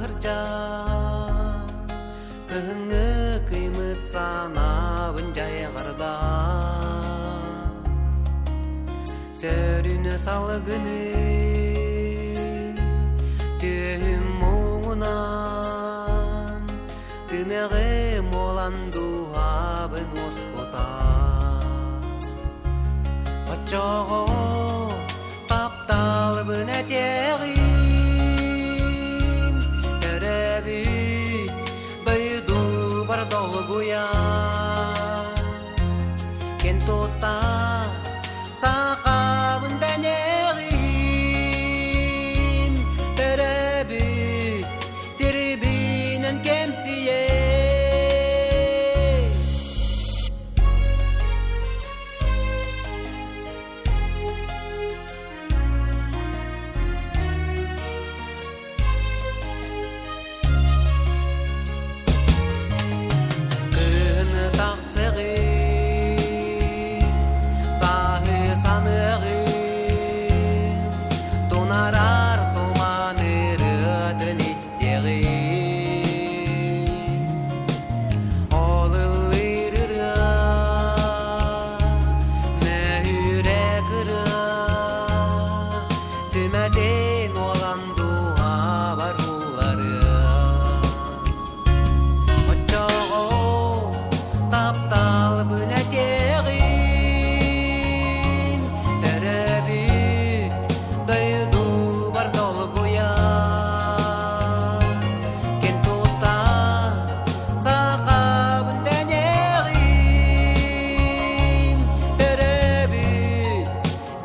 Таһырдьа кыһыҥҥы кыймыт санаабын дьайҕарда. Сөрүн салгыны түөһүм муҥунан тыныҕым уолан дууһабын уоскутар. Оччоҕо тапталбын этиэҕим, төрөөбүт дойдубар долгуйан. Кэн тутта сахабын дэнэҕим, төрөөбүт сирбинэн кэмсийэн. Кыһын тахсыҕын, сааһы саныаҕын, тунарар туман ырыатын истиэҕин. Ол ыллыыр ырыа Мөһүүрэ кырыа, сүмэтин уолан дууһабар уулларыа. Оччоҕо тапталбын этиэҕим, төрөөбүт дойдубар долгуйан. Кэн тута сахабын дэнэҕим, төрөөбүт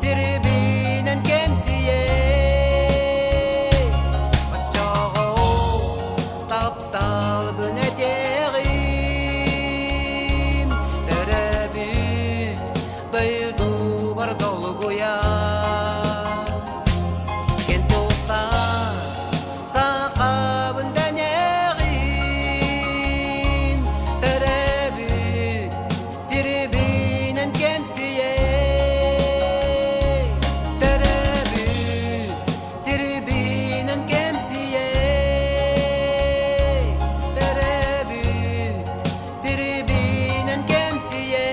сирбинэн кэмсийэ. Оччоҕо тапталбын этиэҕим, төрөөбүт дойдубар долгуйа. Кэн тута сахабын дэнэҕим, төрөөбүт сирбинэн кэмсийэ. Төрөөбүт сирбинэн кэмсийэ. Төрөөбүт сирбинэн кэмсийэ.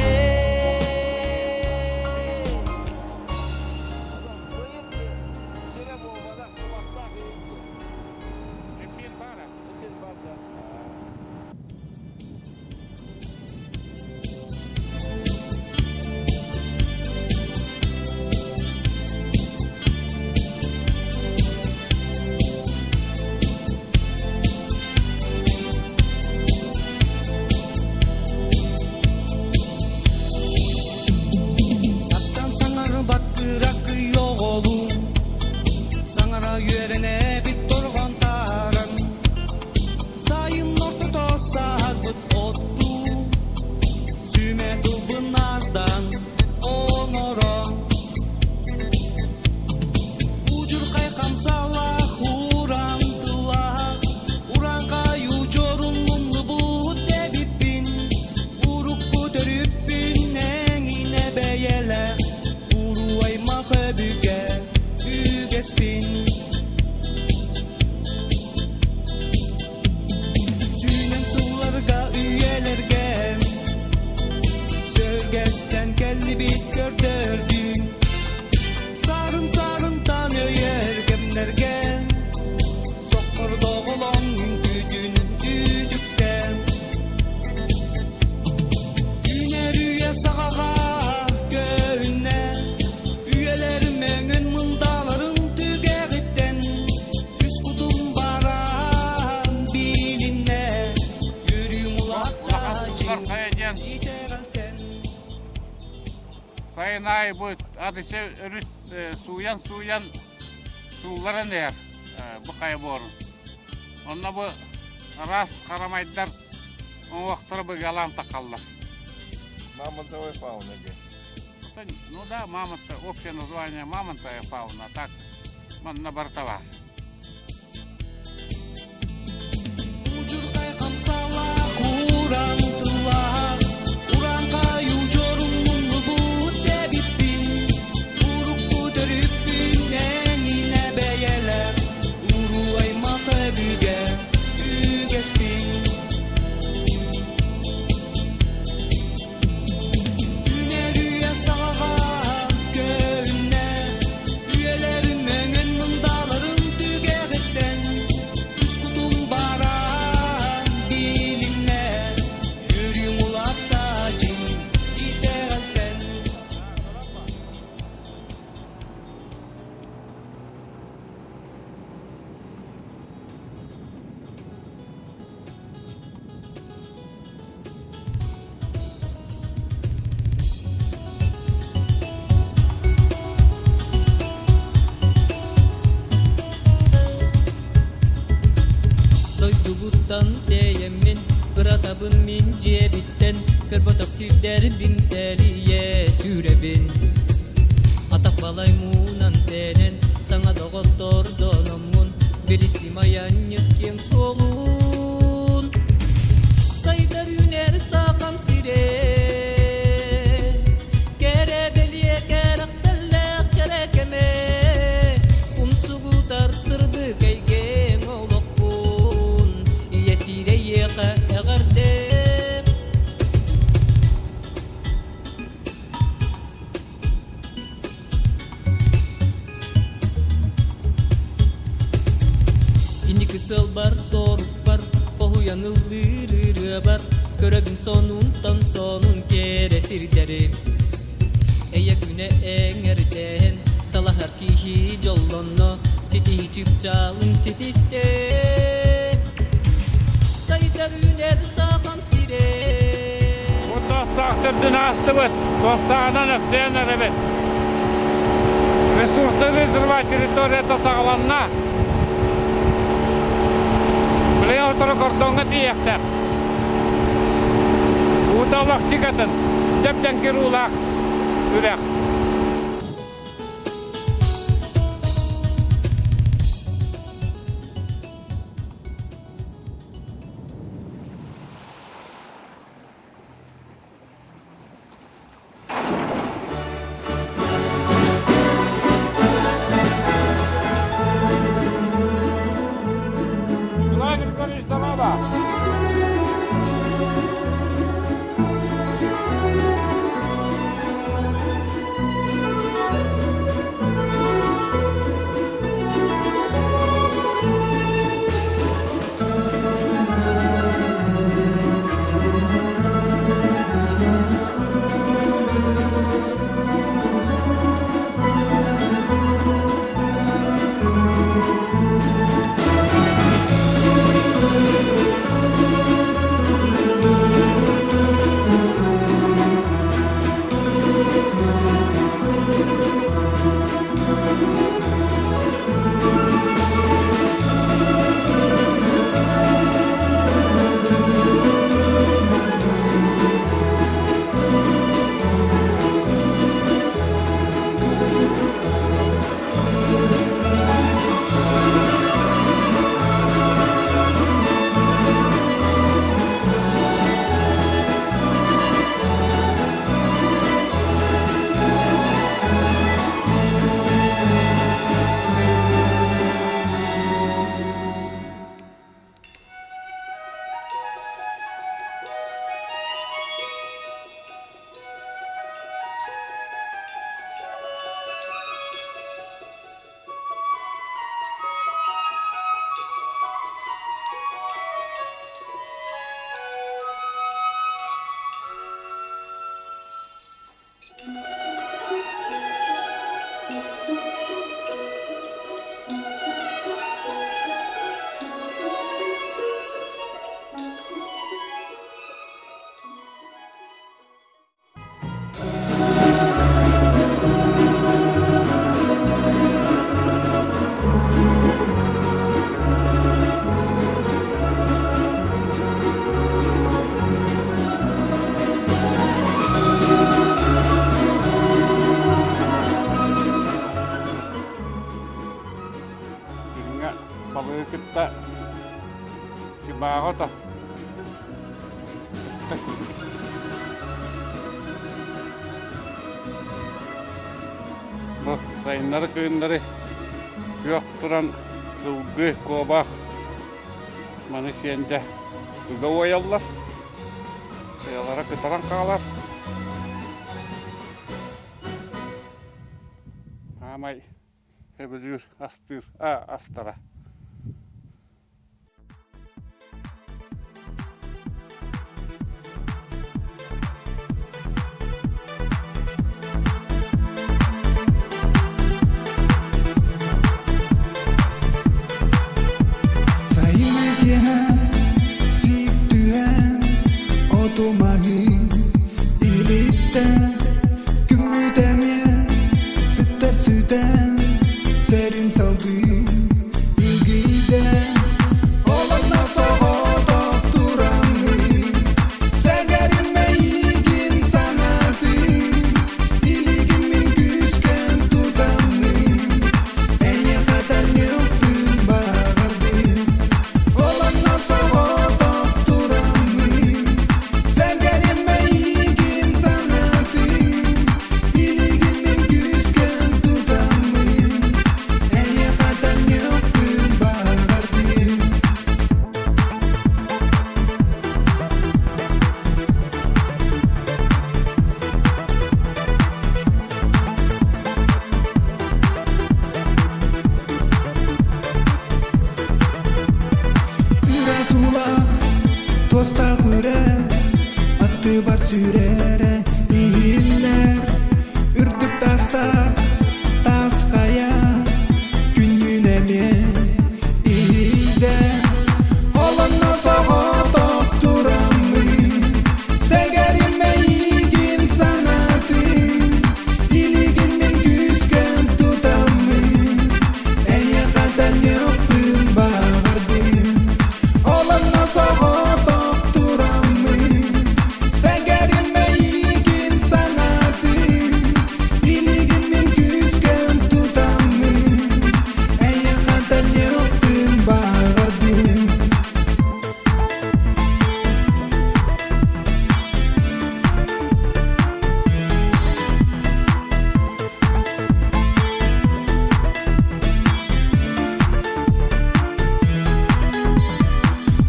Саттан саҥарбат кыра кый оҕолуу, саҥара үөрэнэбит торҕон тааран, сайын ортото саһарбыт оттуу, сүмэ тылбын наардан оҥорон, удьурхай хамсалаах уран тыллаах, урааҥхай удьуорун умнубут эбиппин, Урукку төрүппүн эҥинэ бэйэлээх, уруу аймах өбүгэ үгэспин. Сүүнэн сылларга үйэлэргэ сөргэстэн кэллибит көрдөрдүн. Сарын-сарынтан өйөр кэмнэргэ соххордоҕолон үҥкүүтүн үтүктэн. Үүнэр үйэ саҕаҕа көһүннэ, үйэлэрим өҥүн мындааларын түгэҕиттэн үс кутум баран билиннэ, үөрүүм улаатта Улахан суулар хайа диэн итэҕэлтэн. Сайын аайы бу адыча өрүс сууйан-сууйан суулларан иһэр бу хайа буорун. Онно бу араас харамайдар уҥуохтара быгалаан тахаллар. Мамонтовая фауна диэн. Ну да, мамонта, общее название мамонтовая фауна, так манна барыта баар. Удьурхай хамсалаах уран тыллаах, урааҥхай удьуорум муннубут эбиппин, урукку төрүппүн эҥинэ бэйэлээх, уруу аймах өбүгэ. Дойдубуттан тэйэммин, ыратабын мин дьиэбиттэн, көрбөтөх сирдэрбин тэлийэ сүүрэбин. Атах балай муунан тэнэн, саҥа доҕоттордономмун, билистим айанньыт киэҥ суолун. Сайдар үүнэр сахам сирэ, кэрэ бэлиэ кэрэхсэллээх кэрэ кэмэ, умсугутар сырдык эйгэҥ олохпун, ийэ сирэ эйиэхэ эҕэрдэ. Инники сылбар сорукпар хоһуйан ыллыыр ырыабар көрөбүн сонунтан сонун кэрэ сирдэри. Эйэ күнэ эҥэрдээн талаһар киһи дьоллонно ситиһи чыпчаалын ситистэ. Сайдар үүнэр сахам сирэ. Бу туостаах төрдүн аастыбыт, туостааҕынан өксөйөн эрэбит. Ресурсный резерва территорията саҕаланна. Билигин сотору кордоҥҥо тиийиэхтээх. Уута олох чикатын, дьэп-дьэҥкир уулаах үрэх. Николай Григорьевич Здорово! Күҥҥэ балыгы кытта чыбааҕы ото кытта киирбит. Бу сайыннары-кыһыннары күөх туран сылгы, куобах маны сиэн дьэ ыга уойаллар. Сыалара кытаран хаалар. Аамай сөбүлүүр астыыр астара. Сайыны киэһэ сиик түһэн оту-маһы илиттэн күммүт эмиэ сүттэр сүтэн сэрин салгыы илгийдэ олонно соҕотох. сүрэрэ иһиллэр Үрдүк таастаах таас хайа күннүүн эмиэ иһийдэ Ол онно соҕотох тураммын Сэгэрим эйиигин санаатым Илигин мин күүскэн тутаммын Эйиэхэ төннүөхпүн баҕардым Ол онно соҕотох тураммын Сэгэрим эйиигин санаатым Илигин мин күүскэн тутаммын Эйиэхэ төннүөхпүн баҕардым.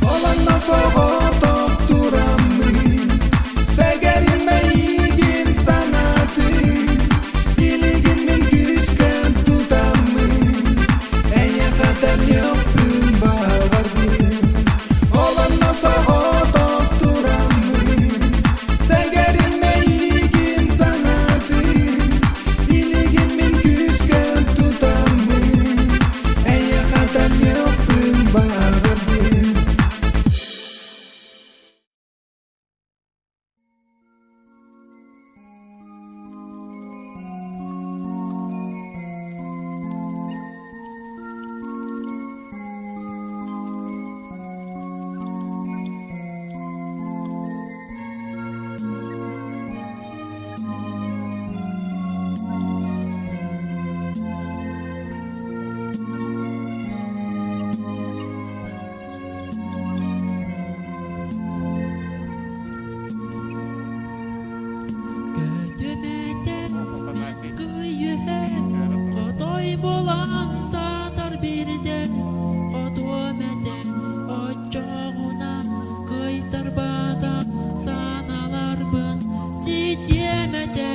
Ол онно соҕотох тураммын Сэгэрим эйиигин санаатым Илигин мин күүскэн тутаммын Эйиэхэ төннүөхпүн баҕардым Ол онно соҕотох тураммын Сэгэрим эйиигин санаатым Илигин мин күүскэн тутаммын Эйиэхэ төннүөхпүн баҕардым. Хотой буолан саатар биирдэ хотуом этэ оччоҕуна кыайтарбатах санааларбын ситиэм этэ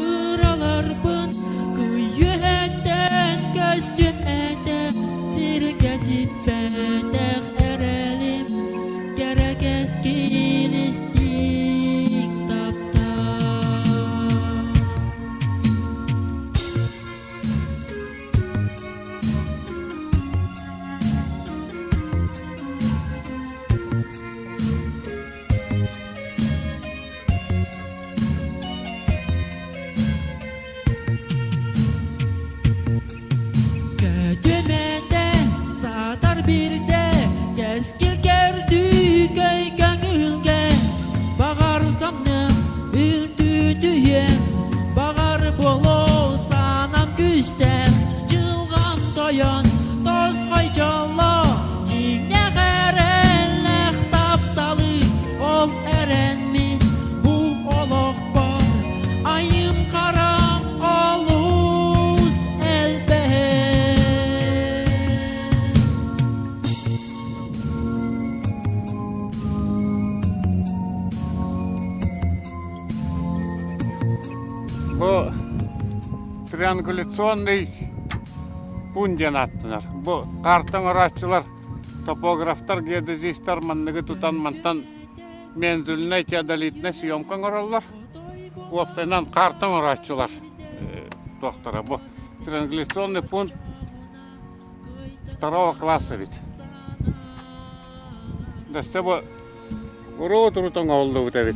ыраларбын күйүөттэн көстүө этэ сиргэ сиппэтэх эрэлим кэрэ кэскил истиҥ таптал. Көтүмэтэ саатар биирдэ кэскил көрдүү көй көҥүлгэ баҕар самныам үлтүтүйэм баҕар буолуо санам күүстээх дьылҕам тойон тосхой дьолло дьиҥнээх эрэллээх тапталы ол эрэн мин бу олохпор айым харам олус элбэх. Бу триангуляционный пункт диэн ааттанар. Бу карта оҥорооччулар, топографтар, геодезистар манныгы тутан мантан мензульнай теодолитнай съемка оҥороллор. Уопсайынан карта оҥорооччулар туохтара бу триангуляционный пункт второго класса эбит. Өссө бу урут-урут оҥоһуллубут эбит.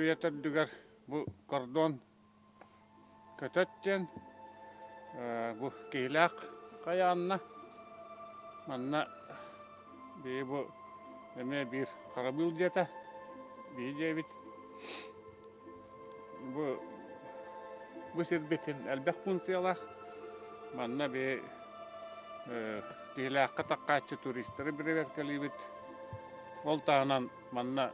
Үрүйэ төрдүгэр бу кордон Көтөт диэн бу Киһилээх хайаанна. Манна биһи бу эмиэ биир харабыыл дьиэтэ, биһи дьиэбит. Бу бу сирбитин элбэх функциялаах. Манна биһи Киһилээххэ таххааччы туристары бэрэбиэркэлиибит. Ол таһынан манна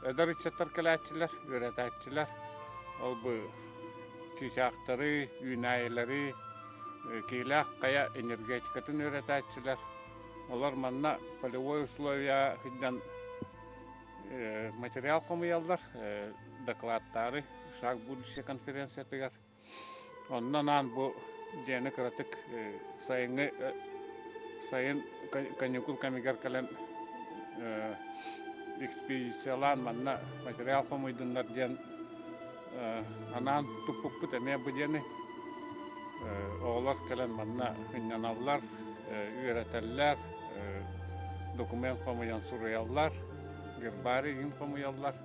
Эдэр ыччаттар кэлээччилэр, үөрэтээччилэр ол бу чыычаахтары, үүнээйилэри, киилээх хайа энергетикатын үөрэтээччилэр. Олор манна полевой условия сылдьан материал хомуйаллар, докладтаары «Шаг будущего» конференциятыгар. Онно анаан бу дьиэни кыратык сайыҥҥы сайын каникул кэмигэр кэлэн экспедициялаан манна материал хомуйдуннар диэн анаан туппуппут эмиэ бу диэни оҕолор кэлэн манна сынньаналлар, үөрэтэллэр, документ хомуйан суруйаллар, гербарий иһин хомуйаллар.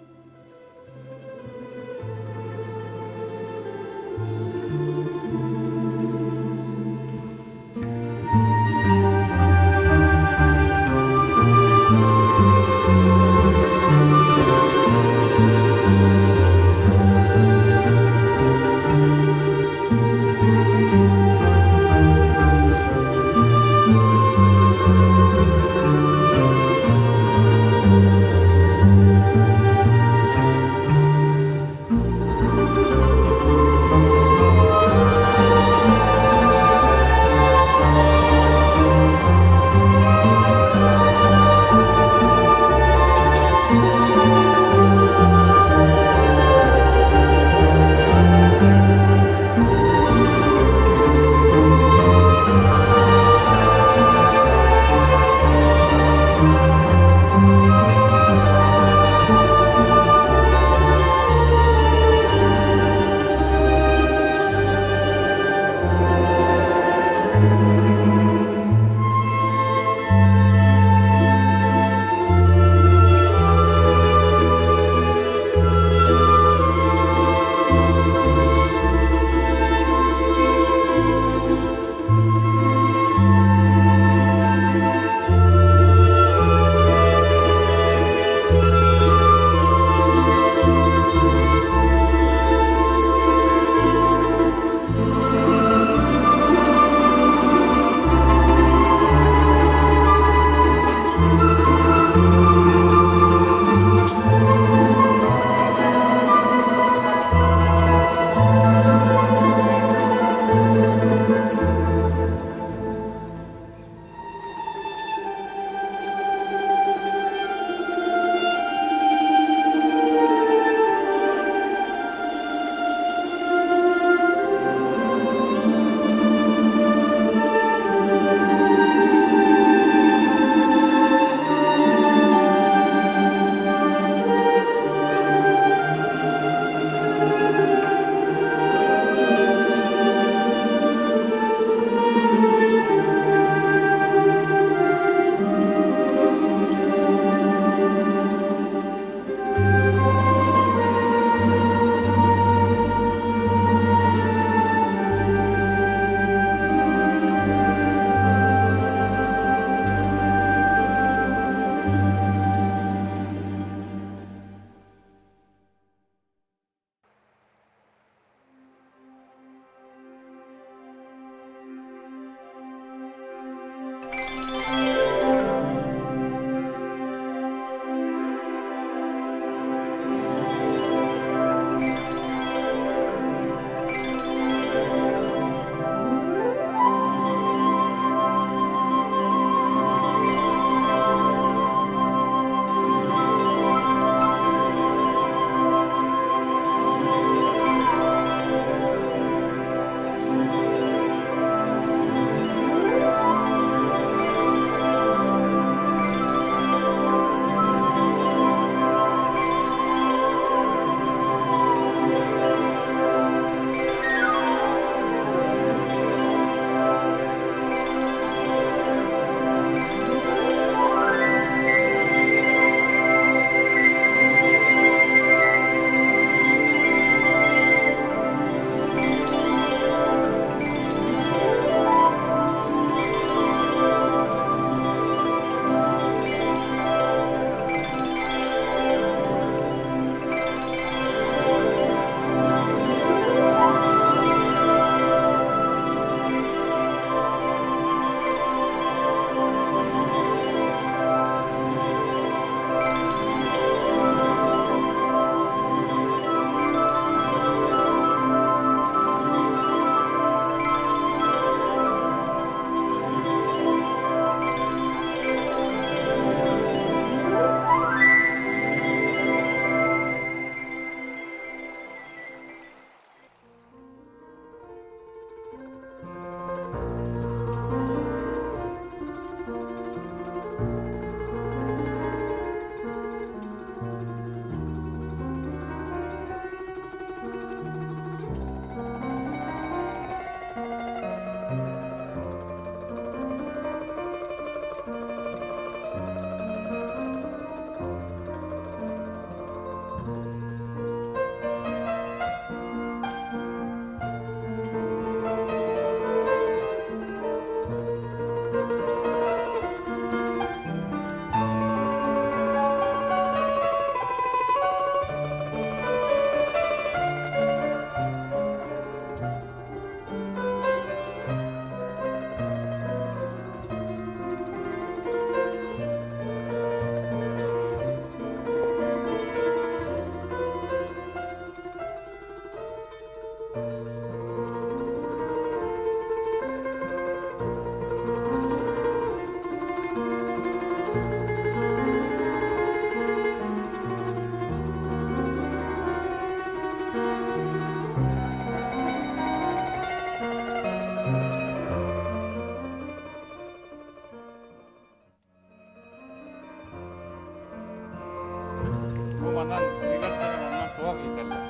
Манан сиигэр дьоно манан туох иитэллэр.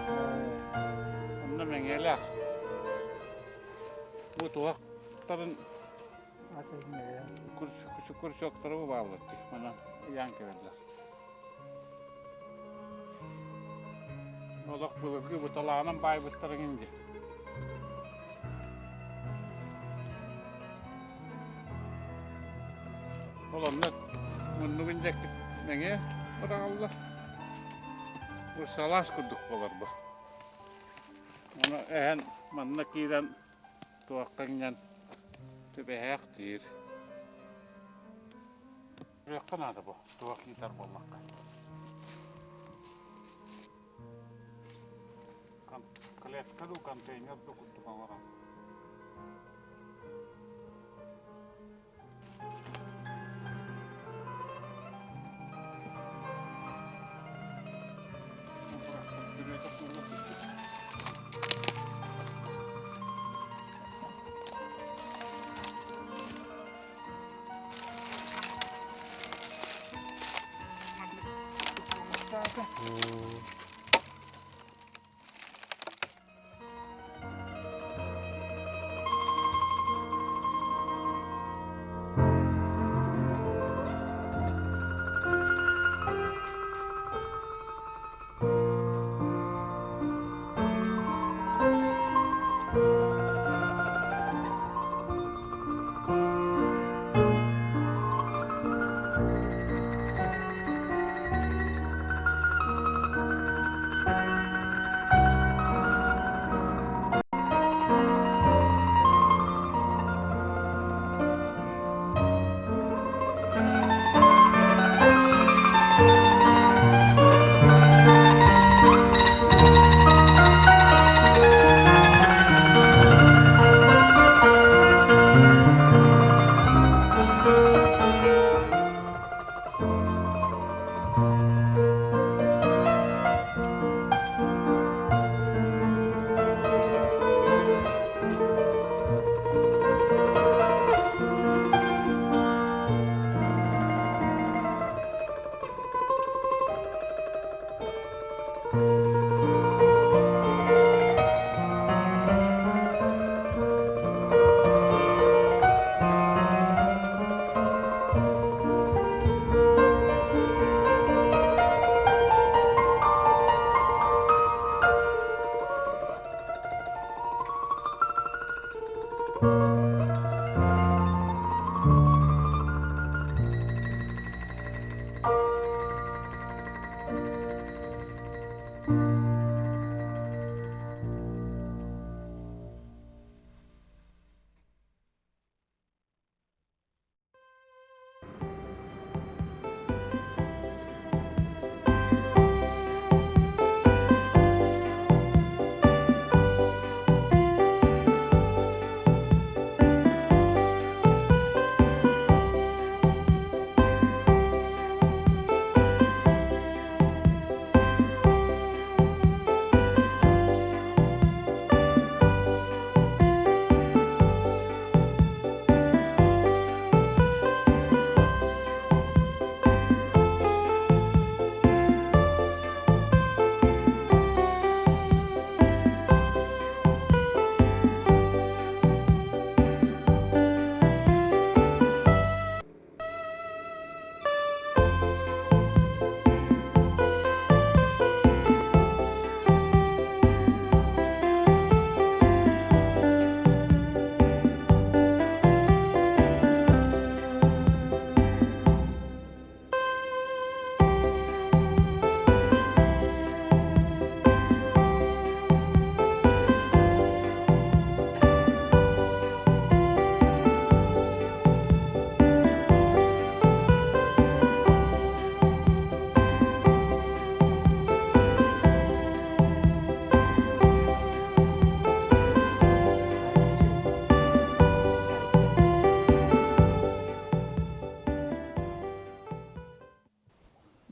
Онно мэҥиэлээх. Бу туһахтарын курсуоктары бу бааллар дии. Манан ыйаан кэбэллэр. Олох былыргы буталаанан баайбыттарыҥ инди. Ол онно муннугун дьэккит мэҥиэ быраҕаллар. Бу салаас курдук буолар бу. Ону эһэн манна киирэн туохха иҥнэн түбэһээхтиир. Көрүөххэ наада бу, туох иитэр буоллахха. Клетка дуу, контейнер дуу курдук оҥорон.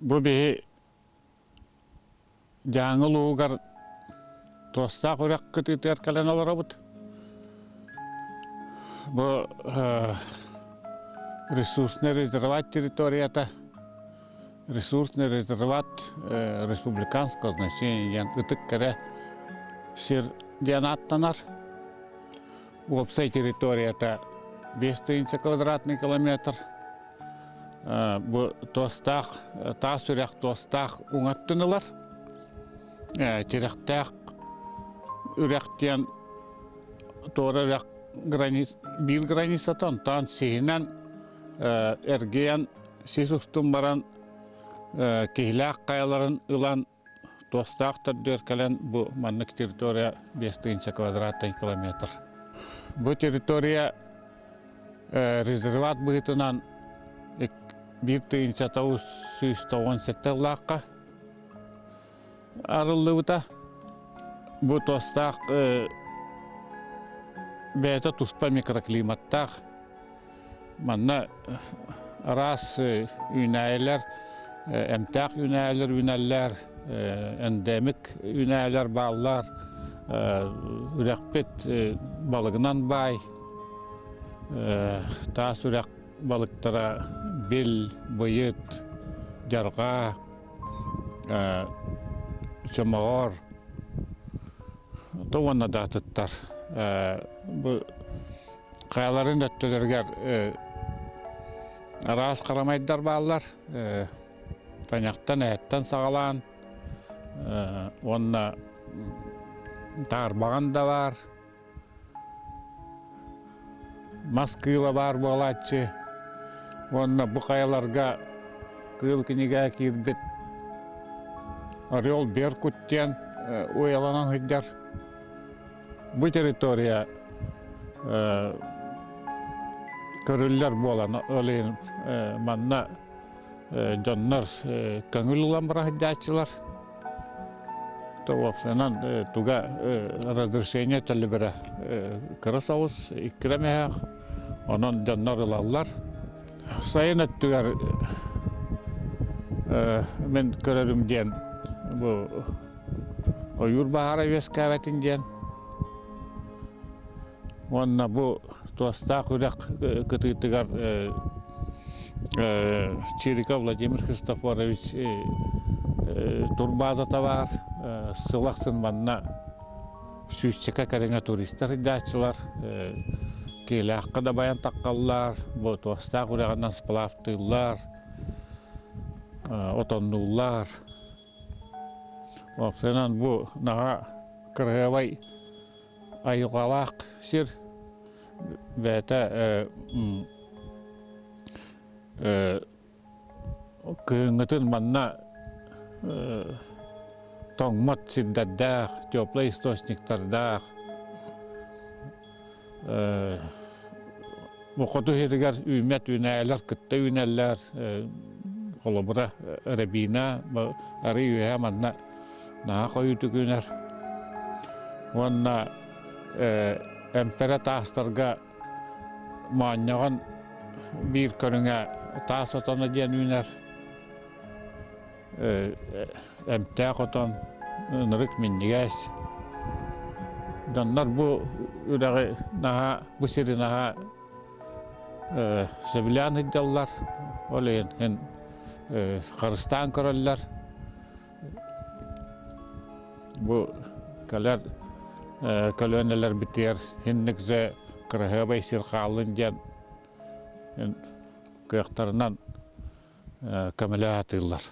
Бу биһи Дьааҥы улууһугар Туостаах үрэх кытыытыгар кэлэн олоробут. Бу ресурсный резерват территорията. Ресурсный резерват республиканского значения диэн ытык кэрэ сир диэн ааттанар. Уопсай территорията 5 тысяча квадратный километр. Бу туостаах, таас үрэх туостаах уҥаттын ылар. Тирэхтээх үрэх диэн туора үрэх биир границата, онтон сиһинэн эргийэн сис устун баран киһилээх хайаларын ылан туостаах төрдүөр кэлэн бу маннык территория 5 тысяча квадратный километр. Бу территория резерват быһыытынан 1997 сыллаахха арыллыбыта. Бу туостаах бэйэтэ туспа микроклиматтаах Манна араас үүнээйилэр, эмтээх үүнээйилэр үүнэллэр, эндемик үүнээйилэр бааллар. Үрэхпит балыгынан баай. Таас үрэх балыктара бил, быйыт, дьарҕаа, чомоҕор уонна да атыттар. Бу Хайаларын өттүлэригэр араас харамайдар бааллар. Тайахтан, эһэттэн саҕалаан уонна таарбаҕан да баар. Мас кыыла баар буолааччы. Уонна бу хайаларга кыыл кинигэ киирбит Орел Беркут диэн уйаланан сылдьар. Бу территория көрүллэр буолан, ол иһин манна дьоннор көҥүл ылан быраһыйдааччылар. Уопсайынан туга разрешение төлөбүрэ кыра соҕус, иккирэ мөһөөх. Онон дьоннор ылаллар. Сайын өттүгэр мин көрөрүм диэн бу ойуур баһаара үөскээбэтин диэн уонна бу туостаах үрэх кытыытыгар Чириков Владимир Христофорович турбаазата баар сыл ахсын манна сүүсчэкэ кэриҥэ туристар сылдьааччылар Киэлээххэ да байан таххаллар бу туостаах үрэҕинэн сплавтыыллар отоннууллар Уопсайынан бу наһаа кыраһыабай айылҕалаах сир. Бэйэтэ кыһыҥҥытын манна тоҥмот сирдэрдээх, теплай источниктардаах. Хоту сиригэр үүммэт үүнээйилэр кытта үүнэллэр. Холобура, рябина арый үөһэ манна наһаа хойуутук үүнэр. Уонна эмтэрэ таастарга моонньоҕон биир көрүҥэ таас отоно диэн үүнэр. Эмтээх отон, ынырык минньигэс. Дьоннор бу үрэҕи наһаа, бу сири наһаа сөбүлээн сылдьаллар. Ол иһин харыстаан көрөллөр. Бу кэлэр көлүөнэлэрбитигэр инник же кыраһыабай сир хааллын диэн кыахтарынан көмөлөһө сатыыллар.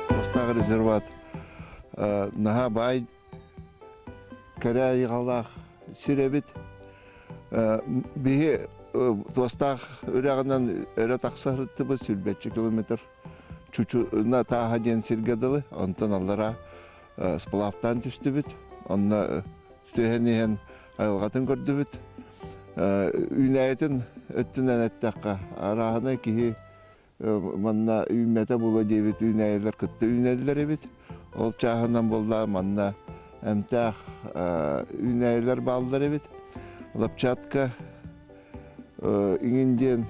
Туостаах резерват наһаа баай кэрэ айылҕалаах сир эбит. Биһи Туостаах үрэҕинэн өрө тахса сырыттыбыт сүүрбэччэ километр Чучуна тааһа диэн сиргэ дылы, онтон аллара сплавтаан түстүбүт. Онно түһэн иһэн айылҕатын көрдүбүт. Үүнээйитин өттүнэн эттэххэ, арааһынай киһи манна үүммэтэ буолуо диэбит үүнээйилэр кытта үүнэллэр эбит. Ол чааһынан буолла манна эмтээх үүнээйилэр бааллар эбит. Лапчатка. Иҥин диэн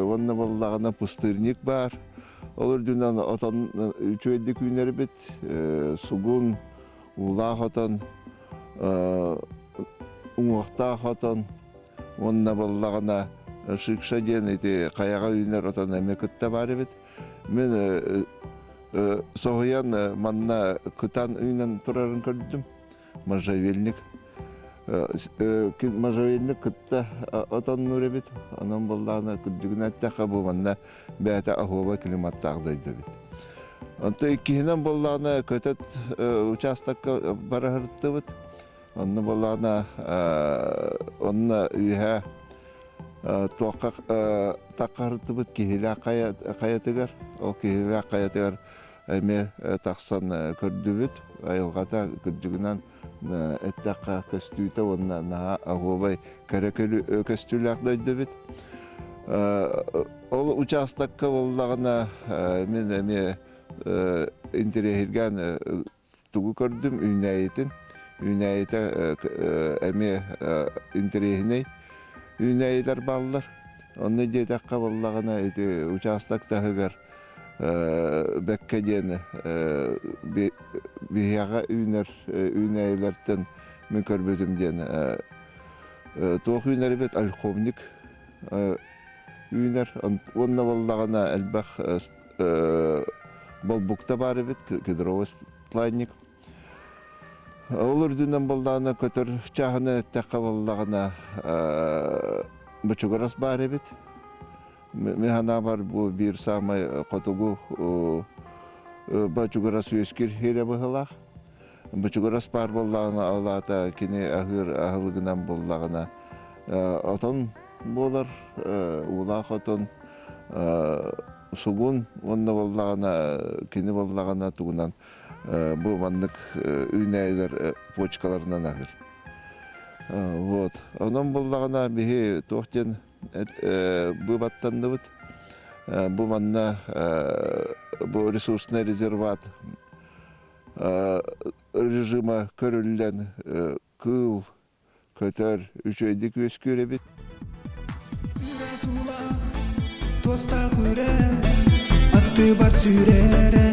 уонна буоллаҕына пустырник баар. Ол үрдүнэн отон үчүгэйдик үүнэрбит. Сугун, уулаах отон, уҥуохтаах отон уонна буоллаҕына шикша диэн ити хайаҕа үүнэр отон эмиэ кытта баар эбит. Мин соһуйан манна кытан үүнэн турарын көрдүм. Можжевельник Можжевельник кытта отоннуур эбит. Онон буоллаҕына күрдьүгүнэн эттэххэ бу манна бэйэтэ оһуоба климаттаах дойду эбит. Онтон иккиһинэн буоллаҕына көтөт учаастакка бара сырыттыбыт. Онно буоллаҕына онно үөһэ туохха тахха сырыттыбыт Киһилээх хайатыгар. Ол Киһилээх хайатыгар эмиэ тахсан көрдүбүт. Айылҕата кырдьыгынан эттэххэ көстүүтэ уонна наһаа оһуобай кэрэ көстүүлээх дойду эбит. Ол учаастакка буоллаҕына мин эмиэ интэриэһиргээн тугу көрдүм үүнээйитин. Үүнээйитэ эмиэ интэриэһинэй үүнээйилэр бааллар. Онно диэтэххэ буоллаҕына ити учаастак таһыгар бэккэ диэн биһиэхэ үүнэр үүнээйилэртэн мин көрбүтүм диэн туох үүнэр эбит ольховник үүнэр уонна буоллаҕына элбэх болбукта баар эбит кедровый стланник Ол үрдүнэн буоллаҕына көтөр чааһынан эттэххэ буоллаҕына бочугурас баар эбит. Мин санаабар бу биир саамай хотугу бочугурас үөскүүр сирэ быһыылаах. Бочугурас баар буоллаҕына ол аата кини аһыыр аһылыгынан буоллаҕына отон буолар, уулаах отон сугун уонна буоллаҕына кини буоллаҕына тугунан бу маннык үүнээйилэр почкаларынан аһыыр. Вот. Онон буллаҕына биһи туох диэн быыбаттанныбыт. Бу манна бу ресурсный резерват режима көрүллэн кыыл, көтөр үчүгэйдик үөскүүр эбит. Туостаах үрэн, аттыбар сүүрэрэ.